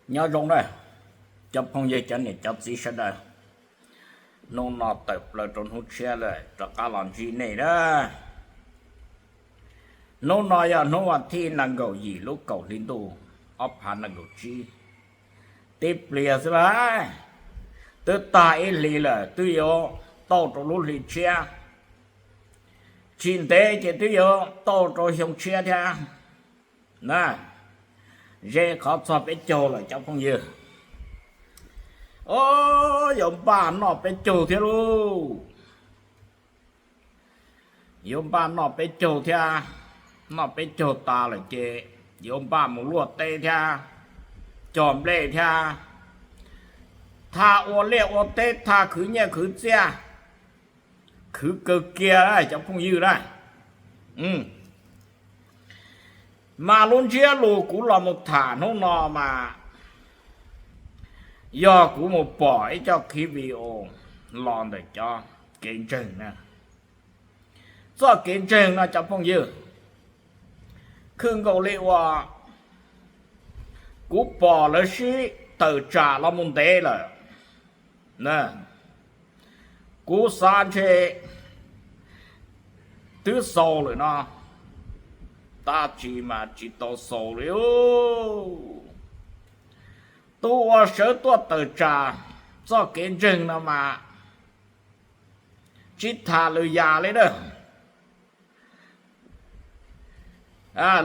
Nyob zoo na, cov phooj ywg cov niam cov txiv sawv daws, hnub no tawm plaws rau hnub tshiab lawm rov qab los ntsib nej na. Hnub no yog hnub vas thib nees nkaum yim lub kaum hli ntuj ob phav nees nkaum tsib, tib pliag xwb lauj, twb tag ib hlis lawm twb yuav tau rau lub hli tshiab, tsis ntev ces twb yuav tau rau xyoo tshiab thiab na. Ze qhov txog peb caug lawm cov phooj ywg. O, yuav npaj noj peb caug thiab lauj. Yuav npaj noj peb caug thiab, noj peb caug tas lawm ces yuav npaj mus luaj teb thiab, cog nplej thiab, thaj ua liaj ua teb, thaj khwv nyiaj khwv txiaj, khwv kawg kiag cov phooj ywg na. Mas lub ntsiab lus kuv los mus tham hnub no mas yog kuv mus pom ib co khiv video los ntawm cov kev ntseeg na. Txoj kev ntseeg no cov phooj ywg, khwv nkaus li uas kuv pom lawv sib tawm tsam los mus ntev lawm. Kuv xav ntshe twb xaus lawm no, tab sis mas tsis tau xaus li. Tus uas sawv tuaj tawm tsam txoj kev ntseeg no mas tsis tham lwm yam li na.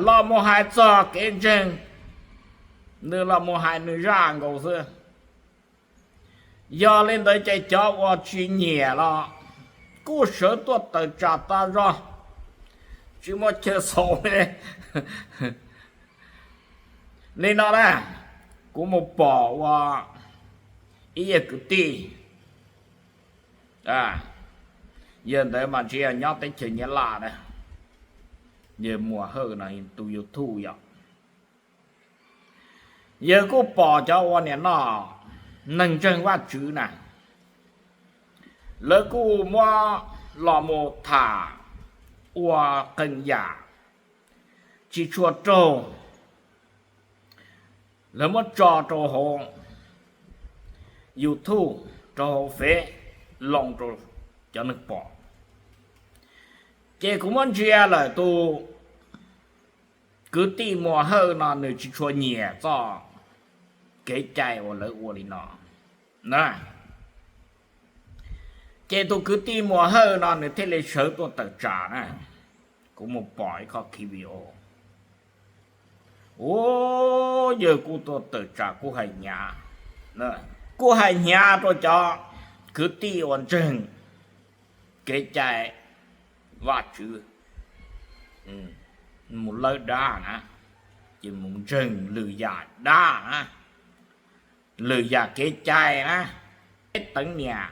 Los mus hais txog kev ntseeg, nws los mus hais nws zaj nkaus xwb. Yog li ntawd ces cov uas tsis nyiam los kuj sawv tuaj tawm tsam tas zog, tsis muaj chaw xaus li. Li no na, kuv mus pom ua ib yawg kwv tij, yawg ntawd mas ntshe yog nyob teb chaws Nyab Laj na, yawg Muas Hawj no tus YouTube yom. Yawg kuj pom cov ua niam no neeg ntseeg Vajtswv na, lawv kuj muab los mus tham ua qee yam tsis tshua raug, lawv muab tso rau hauv YouTube, rau hauv Fev, loo rau cov neeg pom. Ces kuv muab ntsia lawm tus kwv tij Muas Hawj no nws tsis tshua nyiam txoj kev cai uas lawv ua li no na. Ces tus kwv tij Muas Hawj no nws thiaj li sawv tuaj tawm tsam na. Kuv mus pom ib qho khiv video, u, yawg kuj tuaj tawm tsam kuj hais hnyav, kuj hais hnyav rau cov kwv tij uas ntseeg kev cai Vajtswv, mus lawb dab na, ces mus ntseeg lwm yam dab na, lwm yam kev cai na, peb teev niam,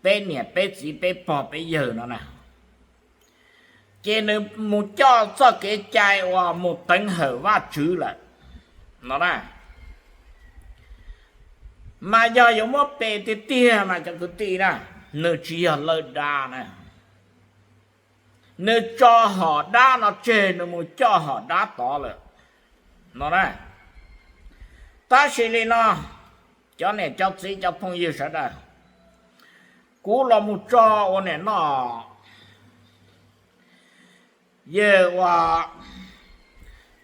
peb niam peb txiv peb pog peb yawg no na. Ces nws mus coj txoj kev cai uas mus teev hawm Vajtswv lawm no na. Mas yog yuav muab pes tiag tiag mas cov kwv tij na, nws tsis yog lawb dab na, nws tso hom dab no tseg nws mus coj hom dab tod lawm no na. Tab sis li no, cov niam cov txiv cov phooj ywg sawv daws, kuv los mus tso ua niam no, yawg ua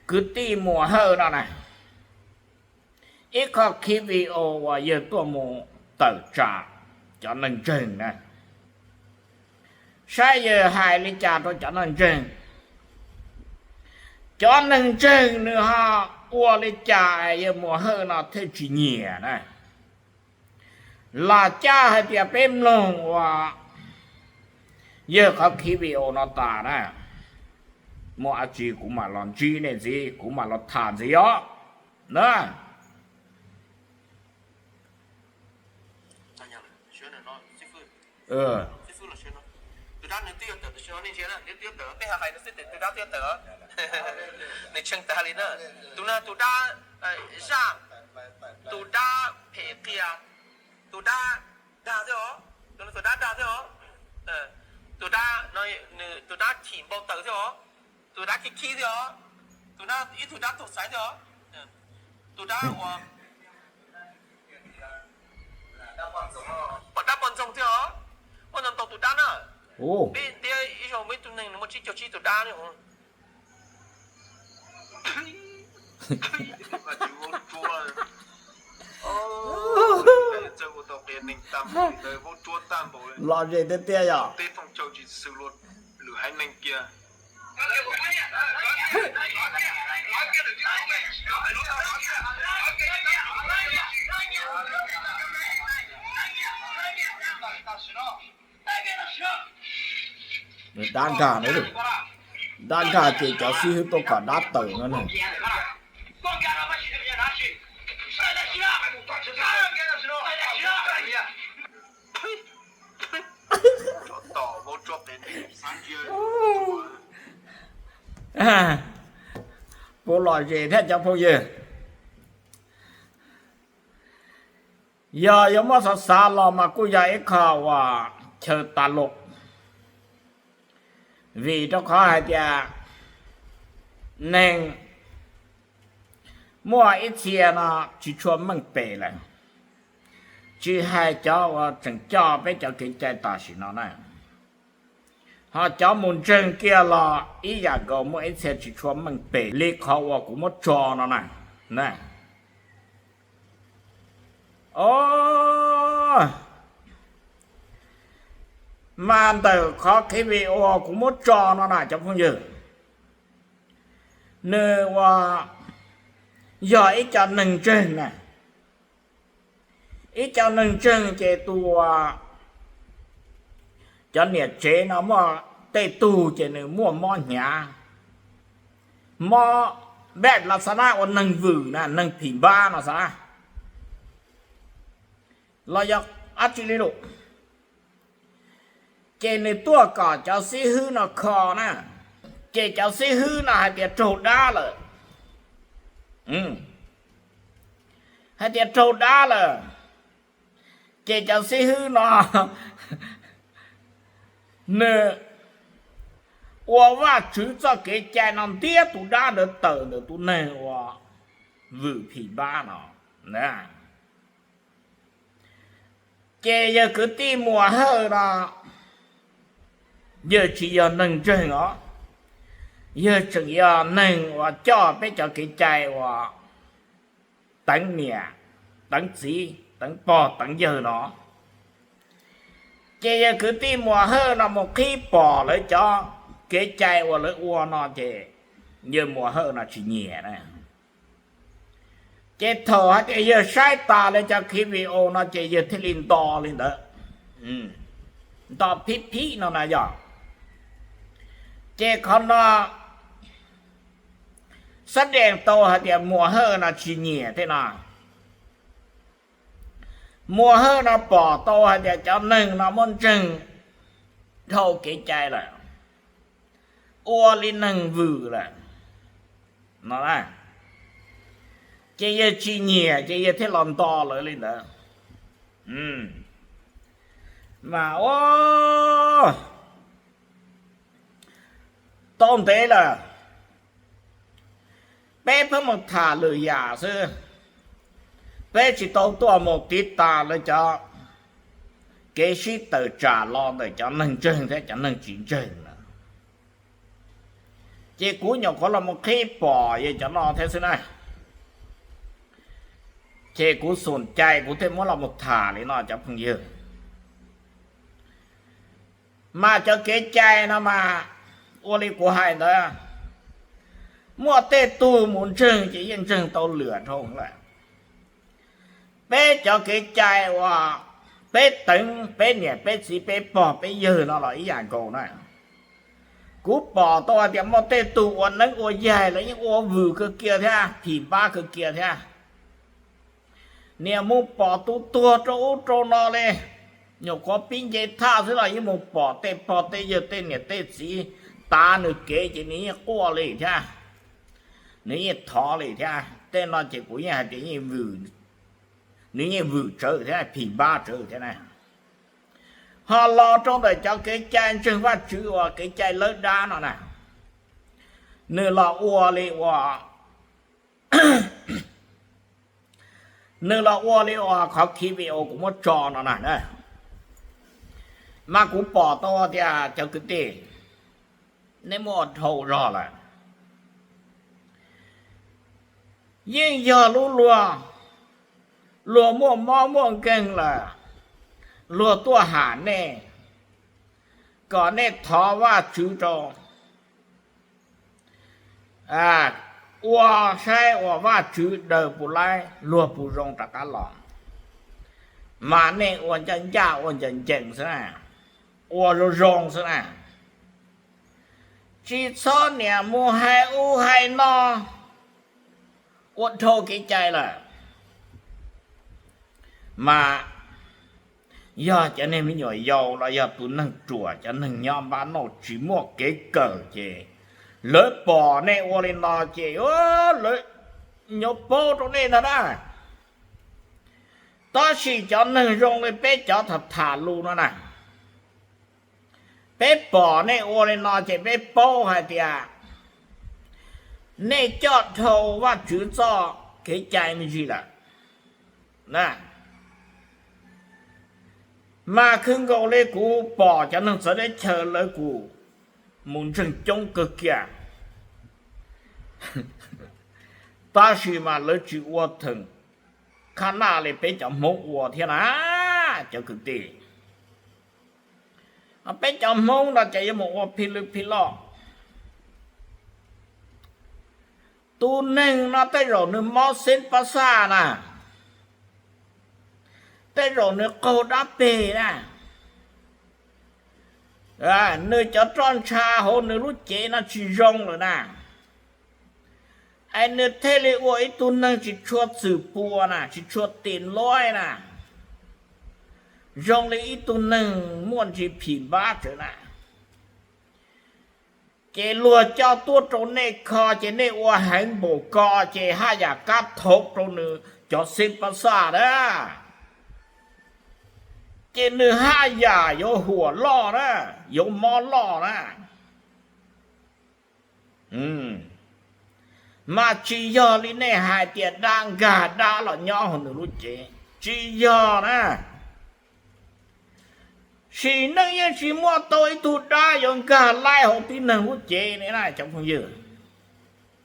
kwv tij Muas Hawj no na, ib qho khiv video uas yawg tuaj mus tawm tsam cov neeg ntseeg na, saib yawg hais li cas rau cov neeg ntseeg. Cov neeg ntseeg nws ho ua li cas yawg Muas Hawj no thiaj tsis nyiam na. Lam caj hais tias peb mloog ua yawg qhov khiv video no tas na, muaj dab tsi kuv mam los ntsib nej ntxiv, kuv mam los tham ntxiv os na. Nws tshee tag li na. Tus no tus dab zaj, tus dab phem qias, tus dab dag xwb os, tus dab dag xwb os, tus dab, tus dab chim npau taws xwb os, tus dab khib khib xwb os, tus dab ib tug dab tuag xaiv xwb os, tus dab uas Tus dab na, peb ntiab ib zaug muaj ib tug neeg nws muaj tsib caug tsib tus dab ne. Los ze tiag tiag yom. Dab nkag, dab nkag ces cov xib hwb tuaj kom dab tawm no na. Puas lom zem thiab cov phooj ywg? Yog yuav muab xav xav los mas kuj yog ib qho uas chaw tas lus, vim rau qhov hais tias neeg muaj ib txhia no tsis tshua meej pem lawm, tsis hais cov uas tseem coj peb cov kev cai tam sim no na, ho cov mus ntseeg kiag los ib yam nkaus muaj ib txhia tsis tshua meej pem li qhov uas kuv muab tso no na. Mas ntawm qhov qhib video kuv muab tso no na cov phooj ywg, nws uas yog ib co neeg ntseeg na, ib co neeg ntseeg ces tus, cov niam tsev no muaj tej tug ces nws muaj mob hnyav, mob npej los xav na, ua neeg vwm na, neeg phim npab no xav na, los yog dab tsi li lawm. Ces nws tuaj kom cov xib hwb no kho na, ces cov xib hwb no hais tias raug dab lawm, hais tias raug dab lawm, ces cov xib hwb no nws ua Vajtswv txoj kev cai no ntiab tus dab ntawd tawm ntawm tus neeg uas vwm phim npab no. Ces yawg kwv tij Muas Hawj no yawg tsis yog neeg ntseeg os, yawg tseem yog neeg uas coj peb cov kev cai uas teev niam teev txiv teev pog teev yawg no. Ces yawg kwv tij Muas Hawj no mus qhib pom lawv cov kev cai uas lawv ua no ces yawg Muas Hawj no tsis nyiam na. Ces thaum hais tias yawg saib tas lawv cov qhib video no ces yawg thiaj li nto li ntawd, nto phib phib no na yog. Ces qhov no xab dees tau hais tias Muas Hawj no tsis nyiam thiab no. Muas Hawj no pom tau hais tias cov neeg no muab ntseeg dhau kev cai lawm, ua li neeg vwm lawm no, ces yawg tsis nyiam ces yawg thiaj los nto lawv li ntawd. Mas tau ntev lawm, peb pheej mus tham lwm yam xwb, peb tsis tau tuaj mus tiv tas lawv cov kev sib tawm tsam los ntawm cov neeg ntseeg thiab cov neeg tsis ntseeg na. Ces kuv nyuam qhuav los mus qhib pom yawg cov no thiab xwb na, ces kuv xum cai kuv thiaj muab los mus tham li no cov phooj ywg. Mas cov kev cai no mas ua li kuv hais ntawd, muaj tej tug mus ntseeg ces yeej ntseeg tau lwm dhau lawm. Peb cov kev cai uas peb teev peb niam peb txiv peb pog peb yawg no los ib yam nkaus na. Kuv pom tau hais tias muaj tej tug ua neeb ua yaig los yeej ua vwm kawg kiag thiab phim npab kawg kiag thiab. Niam mus pom tus tuag rau ub rau no li, nyuam qhuav pib nce thaj xwb los yeej mus pom tej pog tej yawg tej niam tej txiv tav nws kev ces nws yeej quaj li thiab, nws yeej thov li thiab. Tej no ces kuv yeej hais tias nws yeej vwm tsawv thiab phim npab tsawv thiab na. Ho los rau ntawm cov kev cai ntseeg Vajtswv uas kev cai lawb dab no na, nws los ua li uas nws los ua li uas qhov qhib video kuv muab tso no na. Mas kuv pom tau tias cov kwv tij, nej muaj dhau zog lawm. Yeej yog lub luag, luag muaj mob muaj nkeeg lawm, luag tuaj ham nej, kom nej thov Vajtswv rau, ua saib uas Vajtswv daws puas laib, luag puas zoo rov qab los. Mas nej ua ncaj ncaj ua ncees ncees xwb na, ua zoo zoo xwb na. Tsis txhob niam mus hais ub hais no, ua dhau kev cai lawm. Mas yog cov neeg me nyuam yaus los yog tus neeg ruam, cov neeg nyob npab nauj tsis muaj kev kawm ces lawv pom nej ua li no ces lawv nyob paub rau nej ntag na. Tab sis cov neeg zoo li peb cov tham tham lus no na, peb pom nej ua li no ces peb paub hais tias nej coj dhau Vajtswv txoj kev cai me ntsis lawm. Mas khwv nkaus li kuv pom cov neeg txawv teb chaws lawv kuj mus ntseeg coob kawg kiag, tab sis mas lawv tsis ua theem khab naj li peb cov Hmoob ua thiab na, cov kwv tij. Peb cov Hmoob no ces yuav mus ua phij lwj phij loj. Tus neeg no tej zaum nws mob xeeb pab xaj na, tej zaum nws qaug dab peg na, nws cov roj ntsha hauv nws lub cev no tsis zoo lawm na, es nws thiaj li ua ib tug neeg tsis tshua txwm pua na, tsis tshua tim luaj na, zoo li ib tug neeg muaj ntsis phim npab tsawv na. Ces luag coj tuaj rau nej kho ces nej ua heev npaum ko ces haj yam kab thaum rau nws cov xeeb pab xaj na, ces nws haj yam yuav huam loj na, yuav mob loj na. Mas tsis yog li nej hais tias dab nkag dab los nyob hauv nws lub cev, tsis yog na. Sim neej yeej tsis muaj tau ib tug dab yuav nkag laib hauv tib neeg lub cev li na cov phooj ywg.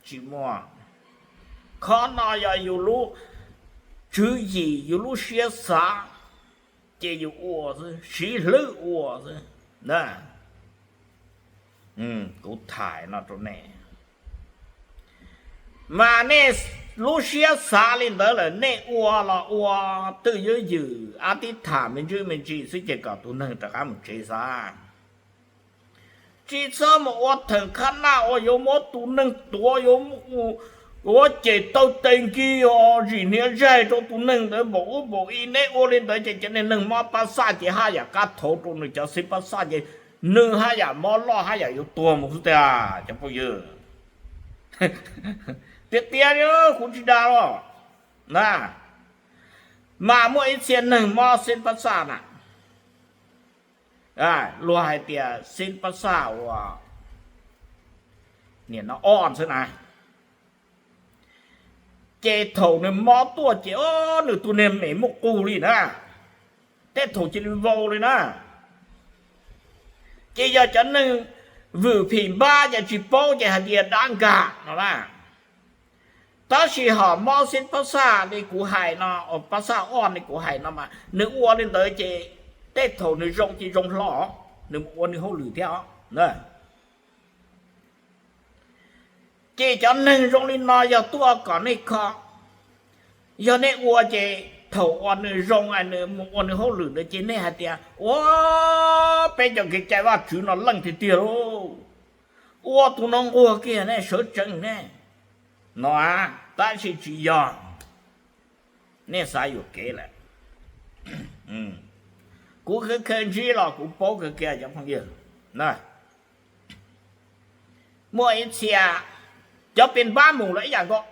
Tsis muaj. Qhov no yog yus lub tswv yim, yus lub siab xav, ces yus ua xwb, siv hlwb ua xwb. Kuv tham no rau nej, mas nej lub siab xav li ntawd lawm nej ua los ua twj ywm, ab tib tham me ntsis me ntsis xwb ces kom tus neeg rov qab mus tsev xav. Tsis txhob mus ua theem khab naj uas yuav muab tus neeg tuav, yuav cem taw tes nkig os, zim hniav zaig rau tus neeg ntawd npaum ub npaum i. Neb ua li ntawd ces cov neeg mob pab xaj ces haj yam kab thaum rau nws cov xeeb pab xaj ces nws haj yam mob loj haj yam yuav tuag mus xwb tiag cov phooj ywg. Tiag tiag li, kuv tsis dag los na. Mas muaj ib txhia neeg mob xeeb pab xaj na, luag hais tias xeeb pab xaj uas niam no ob xwb na, ces thaum nws mob tuaj ces o, nws tus niag mem muaj qug li na, tej thaum cia li vau li na. Ces yog cov neeg vwm phim npab ces tsis paub ces hais tias dab nkag no na. Tab sis ho mob xeeb pab xaj li kuv hais no, pab xaj ob li kuv hais no mas nws ua li ntawd ces tej thaum nws zoo ces zoo hlo, nws mus ua nws hauj lwm thiab os. Ces cov neeg zoo li no yog tuaj kom nej kho, yog nej ua ces thaum uas nws zoo es nws mus ua nws hauj lwm ntawd ces nej hais tias ua, peb cov kev cai Vajtswv no leej tiag tiag lauj, ua tus no nquag kiag ne, sawv tsees ne no. Tab sis tsis yog, nej xav yuam kev lawm. Kuv khwv khaws ntsib los kuv paub kawg kiag cov phooj ywg. Muaj ib txhia cov pes npab mus los ib yam nkaus,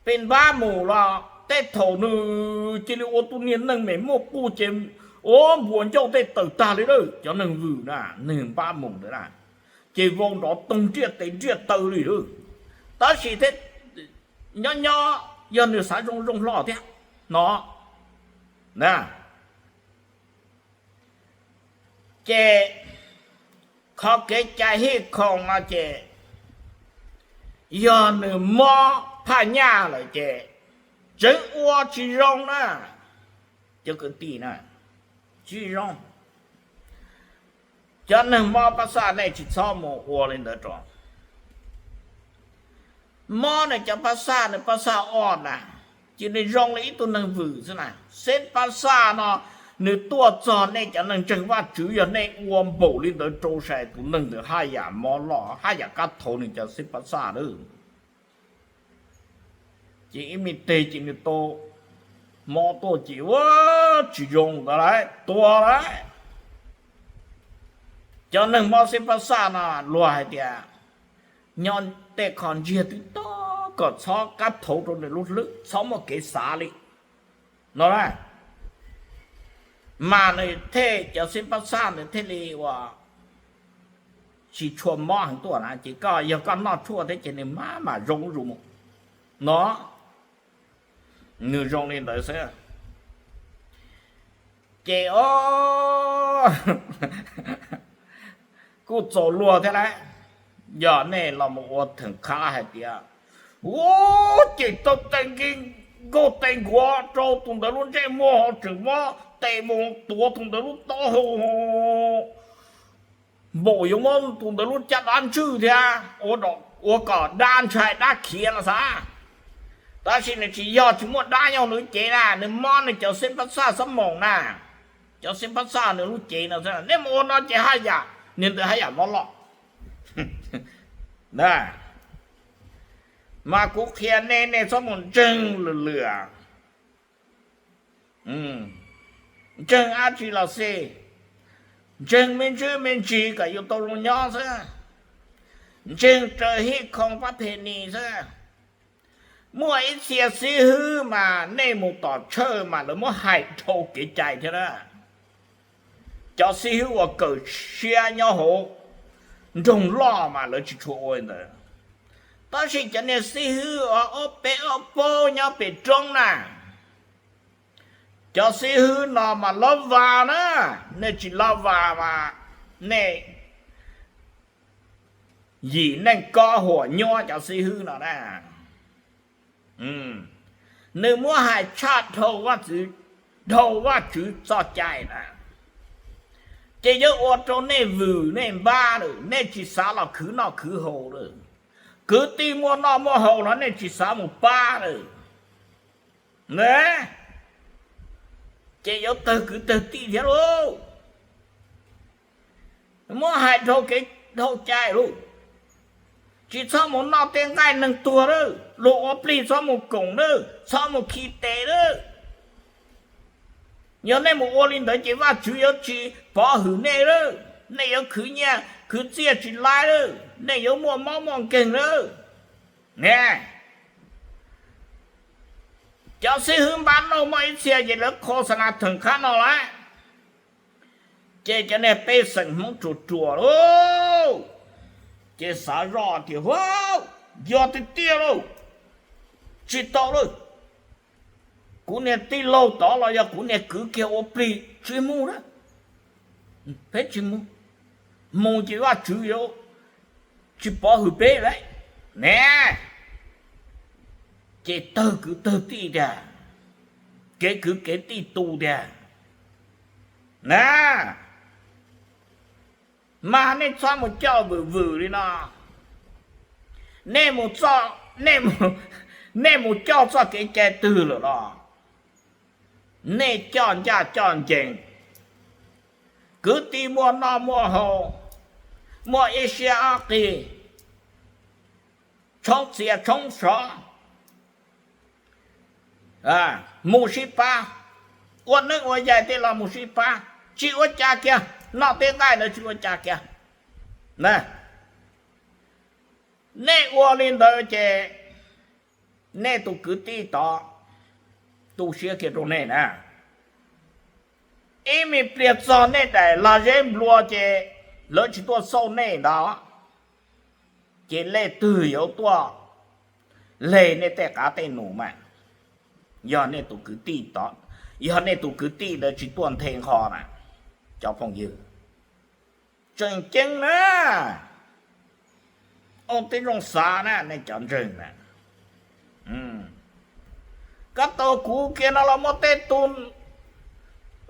pes npab mus los tej thaum nws cia li ua tus niag neeg mem muaj qug ces ua npuas ncauj tej tawm tag li lawm. Cov neeg vwm na, neeg npab mus ntawd na, ces vau nrov toog nriaj tes nriaj taw li lawm. Tab sis thiab nyob nyob yog nws xav zoo zoo hlo thiab no na, Ces qhov kev cai hij khoom no ces yog nws mob phaj nyaj lawm ces tseev ua tsis zoo na. Cov kwv tij na, tsis zoo. Cov neeg mob pab xaj nej tsis txhob mus ua li ntawd rau. Mob nws cov pab xaj, nws pab xaj oj na, ces nws zoo li ib tug neeg vwm xwb na. Xeb pab xaj no nws tuaj txog nej cov neeg ntseeg Vajtswv, yog nej ua npaum li ntawd rau sai tus neeg ntawd haj yam mob loj, haj yam kab thauv nws cov xeb pab xaj lawm. Ces ib me teg ces nws tau mob tuaj ces ua tsis zoo ntawd lawm, tuag lawm. Cov neeg mob xeb pab xaj no luag hais tias nyob tej qho ntsiag twb to kom txhob kab thauv rau nws lub hlwb, txhob muaj kev xav li no na. Mas nws thiaj, cov xeb pab xaj nws thiaj li ua tsis tshua mob heev tuaj na, ces koj yog koj noj tshuaj thiab ces nws mam mam zoo zuj zus mus no. Nws zoo li ntawd xwb. Ces o, kuj txaus luag thiab lauj. Yog nej los mus ua theem qhab hais tias, ua ces tau tes nkig nkaug tes nkuav rau tus ntawd lub ntsej muag ho tseem muab tes mus tuav tus ntawd lub taub hau, npaum yuav muab tus ntawd lub caj dab ntswj thiab, ua kom dab ntshai dab khiav los xav. Tab sis nws tsis yog, tsis muaj dab nyob nws lub cev na, nws mob nws cov xeb pab xaj xob moos na. Cov xeb pab xaj nws lub cev no, nej mus ua no ces haj yam, niag ntawd haj yam mob loj. Mas kuv qhia nej, nej txhob mus ntseeg lwm lwm. Ntseeg dab tsi los xij, ntseeg me ntsis me ntsis kom yus tau zoo nyob xwb. Ntseeg raws hij khoom pab phem nis xwb. Muaj ib txhia xib hwb mas nej mus tom tshawj mas lawv muab hais dhau kev cai thiab na. Cov xib hwb uas kawm siab nyob hauv nroog loj mas lawv tsis tshua ua li ntawd. Tab sis cov niag xib hwb uas ob peb ob paub nyob pem roob na, cov xib hwb no mas lov vas na, nej tsis lov vas mas nej yim neej kob huam nyuab cov xib hwb no na. Nws muab hais tshaj dhau Vajtswv, dhau Vajtswv txoj cai na, ces yuav ua rau nej vwm nej npab lawm, nej tsis xav los khwv noj khwv haus lawm. Kwv tij muaj noj muaj haus los nej tsis xav mus pab lawm. Ces yuav tawg kwv tawg tij thiab lauj. Muab hais dhau kev dhau cai lauj. Tsis txhob mus noj tej nqaij neeg tuag lawm, luag ua plig txhob mus koom lawm, txhob mus khi tes lawm. Yog nej mus ua li ntawd ces Vajtswv yuav tsis pov hwm nej lawm, nej yuav khwv nyiaj khwv txiaj tsis laib lawm, nej yuav muaj mob muaj nkeeg lawm. Cov xib hwb npab nauj muaj ib txhia ces lawv kho xa na theem qhab no lawm. Ces cov niag pej xeem Hmoob ruam ruam lauj, ces xav zoj tias, hu, yog tiag tiag lauj, tsis tau lauj, kuv niag tij laug tod los yog kuv niag kwv kiag ua plig tsis mus na, peb tsis mus, mus ces Vajtswv yuav tsis pov hwm peb lawm ne. Ces tawg kwv tawg tij tiag, kev kwv kev tij tu tiag na. Mas nej txhob mus coj vwm vwm li no. Nej mus, nej mus coj txoj kev cai twg lawm los nej coj ncaj coj ncees. Kwv tij muaj noj muaj haus, muaj ib siab ob qig, tshoob txias tshoob sov, mus sib pab, ua neeb ua yaig tej los mus sib pab, tsis ua cas kiag, noj tej nqaij ntawd tsis ua cas kiag. Nej ua li ntawd ces nej tus kwv tij tod tu siab kiag rau nej na. Ib me pliag txog nej daim lag zeb nplua ces lawv tsis tuaj xauj nej ntag, ces leej twg yuav tuaj leg nej tej qav tej num mas? Yog nej tus kwv tij tod, yog nej tus kwv tij ntawd tsis tuaj nthe nqho na, cov phooj ywg. Tseem ceeb na, ua tib zoo xav na nej cov ntseeg na. Koj tau kuv kiag no los muaj tej tug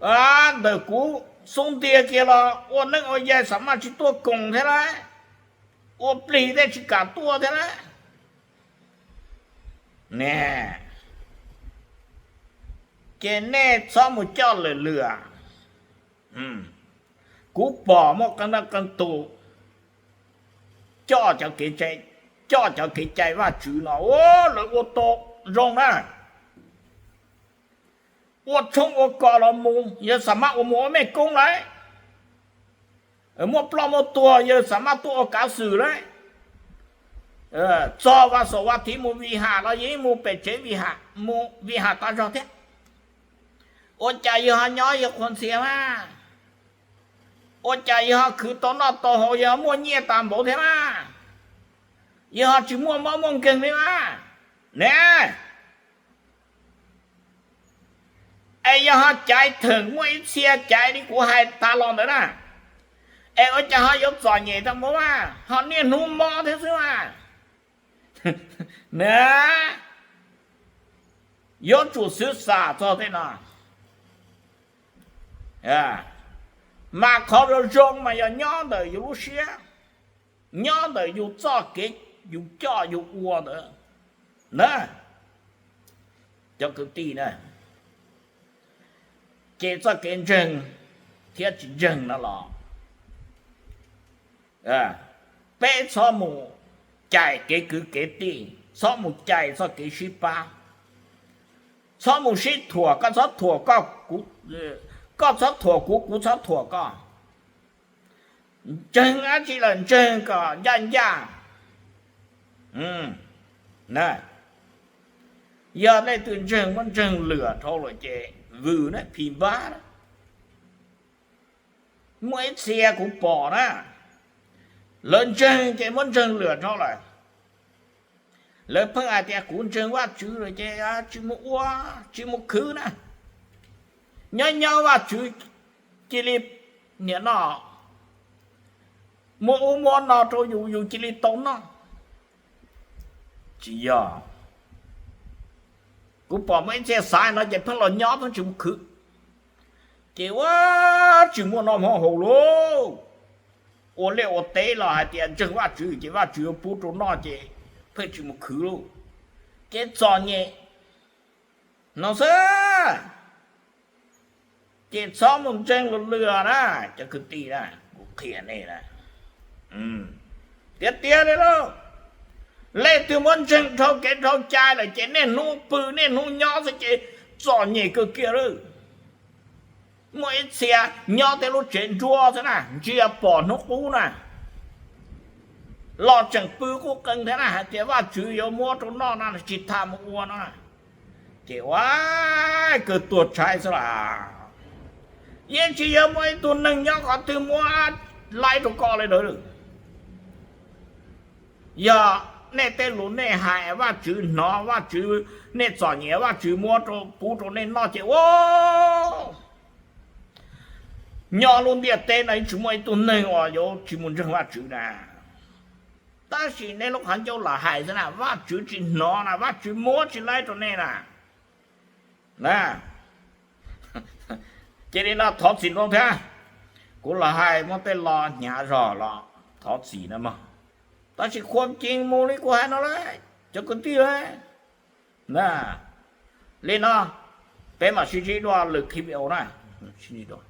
ntawm kuv xub ntiag kiag los ua neeb ua yaig xam maj tsis tuaj koom thiab lawm, ua plig tej tsis kam tuaj thiab lawm. Ne, ces nej txhob mus coj lwm lwm. Kuv pom muaj qee leej qee tus coj cov kev cai, coj cov kev cai Vajtswv no, lawv ua tau zoo na. Ua tshoob ua kos los mus, yawg xam maj ua mus ua mej koob lawm. Muaj ploj muaj tuag yawg xam maj tuaj ua kav xwm lawm. Txog vas xaum vas thiv mus vim ham los yawg yeej mus pem tsev vim ham, mus vim ham tas zog thiab. Ua cas yawg ho nyob yawg qhuas ntxhias mas? Ua cas yawg ho khwv tau noj tau haus, yawg ho muaj nyiaj tas npaum thiab mas? Yawg ho tsis muaj mob muaj nkeeg li mas? Ne, es yog ho caiv theem muaj ib txhia caiv li kuv hais tas los ntawd na, es ua cas ho yuav txom nyem tau npaum mas, ho niaj hnub mob thiab xwb mas? Ne, yuav tsum xwv xam txog tej no. Mas qhov zoo zoo mas yog nyob ntawm yus lub siab, nyob ntawm yus txoj kev yus coj yus ua ntawd na, cov kwv tij na. Ces txoj kev ntseeg thiab tsis ntseeg no los peb txhob mus cais kev kwv kev tij, txhob mus cais txoj kev sib pab, txhob mus sib thuam, koj txhob thuam koj, koj txhob thuam kuv, kuv txhob thuam koj. Ntseeg dab tsi lawm ntseeg kom ncaj ncaj. Yog leej twg ntseeg muab ntseeg lwam dhau lawm ces vwm na, phim npab na. Muaj ib txhia kuv pom na, lawv ntseeg ces muab ntseeg lwam dhau lawm. Lawv pheej hais tias kuv ntseeg Vajtswv lawm ces tsis mus ua, tsis mus khwv na. Nyob nyob Vajtswv cia li niam no muab ub muab no rau yus, yus cia li tau noj. Tsis yog, kuv pom muaj ib txhia xaiv no ces pheej los nyob pheej tsis mus khwv, ces ua tsis muaj noj mov haus lauj. Ua liaj ua teb los hais tias ntseeg Vajtswv ces Vajtswv yuav pub rau noj ces pheej tsis mus khwv lauj. Ces txom nyem no xwb. Ces txhob mus ntseeg lwm lwm na, cov kwv tij na, kuv qhia nej na, tiag tiag li lauj. Leej twg muab ntseeg dhau kev dhau cai lawm ces niaj hnub pw niaj hnub nyob xwb ces txom nyem kawg kiag lawm. Muaj ib txhia nyob tej lub tsev nruab xwb na, ntsia pom hnub qub na, los tseem pw qub qees thiab na, hais tias Vajtswv yuav muab rau noj no tsis tham mus ua no na. Ces ua kawg tuag tshaib xwb las. Yeej tsis yog muaj ib tug neeg nyob qhov twg muab laib rau koj li ntawd. Yog nej tej lus nej hais Vajtswv hnov, Vajtswv, nej txom nyem Vajtswv muab rau pub rau nej noj ces ua nyob lub ntiaj teb no yeej tsis muaj ib tug neeg uas yuav tsis mus ntseeg Vajtswv na. Tab sis nej lub qhov ncauj los hais xwb na, Vajtswv tsis hnov na, Vajtswv muab tsis laib rau nej na. Cia li no thov txim ntau thiab, kuv los hais muab tej lo hnyav zog los thov txim na mog. Tab sis khuam cees mus li kuv hais no lawm cov kwv tij lawm. Li no, peb mam sib ntsib dua lwm clip video na, sib ntsib dua.